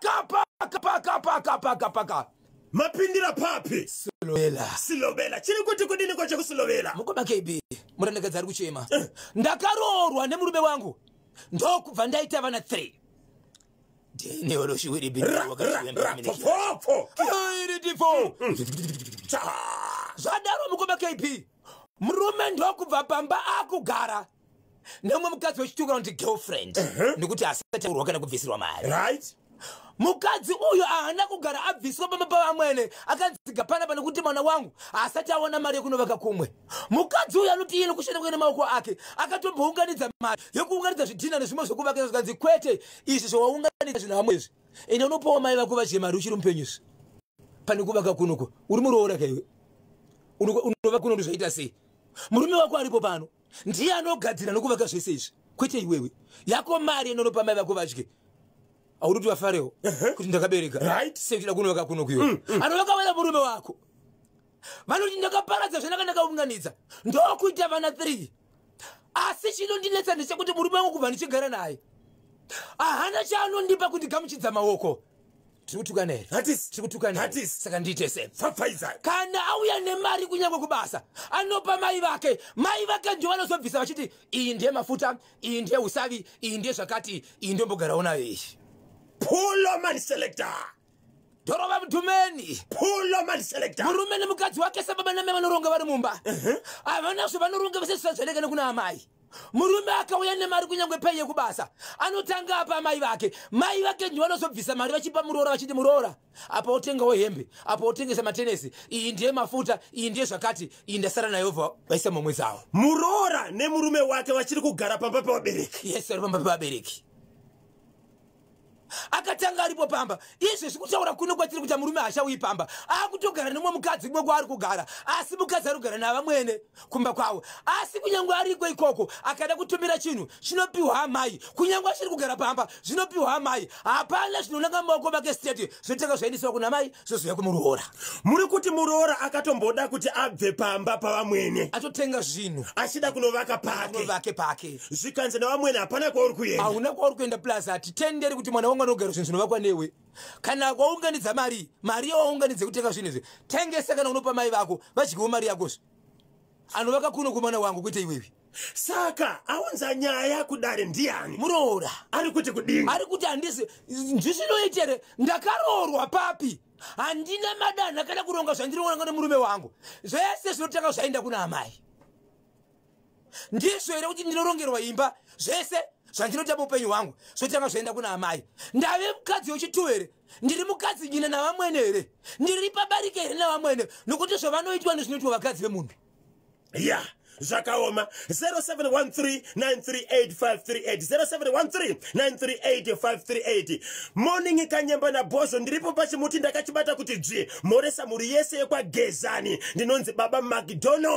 Paka paka paka paka paka paka. Mapindira papi? Silovela. Silovela. Chiri kuti kudini kwacho kusilovela? Mukoma KB, murandakadzi ari kuchema. Ndakaroorwa nemurume wangu. Ndokubva ndaita vana 3. Zvadaro mukoma KB, murume ndokubva pamba akugara nemumwe mukadzi wechituka kuti girlfriend, nekuti asati aurwa kana kubvisirwa mari. Right. Mukadzi uyu haana kugara abviswa pamba pavamwene, akanziga panapa nekuti mwana wangu haasati awana mari yekunovaka kumwe. Mukadzi uyu anoti iye nokushanda kwake nemaoko ake akatombounganidza mari yekuunganidza zvidhina nezvimwe zvekuvaka, zvikanzi kwete, izvi zvawaunganidza zvinhu hamwe izvi, ende unopawo mai vako vadye mari uchiri mupenyu izvi pane kuvaka kunoko. Uri muroora kaiwe, unovaka kuno zvaita sei? Murume wako aripo pano ndiye anogadzira nokuvaka zvese izvi, kwete iwewe. Yako mari inonopa mai vako vadye, auri kuti vafarewo kuti ndakabereka. Right. Sei uchida kunovaka kuno kuiwe? Anovaka wena murume wako. Vanoti ndakaparadza zvanaka ndakaunganidza ndokuita vana 3, asi chinondinetsa ndechekuti murume wangu kubva ndichigara naye ahana chaanondipa kundigamuchidza maoko. Tiri kutukana here? Hatisi. Tiri kutukana here? Hatisi. Saka ndiite sei? Pfapfaidza. Kana auya nemari kunyange kubasa anopa mai vake, mai vake ndivo vanozobvisa vachiti iyi ndiye mafuta, iyi ndiye usavi, iyi ndiye zvakati, iyi ndombogarawo nayo iyi. Pulo man selector. Dhorova mudhumeni. Pulo man selector. Murume nemukadzi wake sababa namai vanoronga vari mumba, havana zvavanoronga vese zvisazvaneka nekuna amai. Murume akauya nemari kunyange pei yekubasa anotanga apa mai vake, mai vake ndivo vanozobvisa mari vachipa muroora vachiti muroora apa otengawo hembe, apa otengesa matenesi, iyi ndiye mafuta, iyi ndiye zvakati, iyi ndasara nayo, vaisa momwe dzavo. Muroora nemurume wake vachiri kugara pamba pevabereki? Yes, vari pamba pevabereki. Akatanga aripo pamba. Izvezvi kutaura kuno kwatiri kuita murume haachauyi pamba, akutogara nemumwe mukadzi kumwe kwaari kugara, asi mukadzi ari kugara navamwene kumba kwavo. Asi kunyange ariko ikoko akada kutumira chinhu chinopiwa amai, kunyange achiri kugara pamba zvinopiwa amai. Hapana zvinonanga mumaoko make straight, zvinotanga zvaendeswa kuna mai zvozouya kumuroora. Muri kuti muroora akatomboda kuti abve pamba pavamwene? Atotenga zvinhu. Achida kunovaka pake. Vake pake. Zvikanzi navamwene hapana kwauri kuenda. Hauna kwauri kuenda, plus hatitenderi kuti mwana wangu anogara zvinhu zvinovakwa newe. Kana waunganidza mari, mari yawaunganidza kutenga zvinhu izvi tengesa, kana unopa mai vako vadyiwo mari yakozve. Anovaka kuno kumwana wangu, kwete iwewe. Saka aunza nyaya kudare ndiani? Muroora. Ari kuti kudini? Ari kuti handisi ndizvinoita here, ndakaroorwa papi, handina madanha kana kuronga zvandinoonanga nemurume wangu, zvese zvinotanga zvaenda kuna amai. Ndizvo here kuti ndinorongerwa imba, zvese zvandinoita muupenyu hwangu zvotanga zvaenda kuna amai? Ndave mukadzi wechitu here? Ndiri mukadzi nyina navamwene here? Ndiri pabarike here navamwene? Nokuti zvavanoitwa nezvinoitwa vakadzi vemunhu. Ya, zvakaoma. 0713938538, 0713938538. Morning Kanyemba naBhozho, ndiripo pachimuti ndakachibata kuti dzvi. Moresa mhuri yese yekwaGezani, ndinonzi Baba McDonald.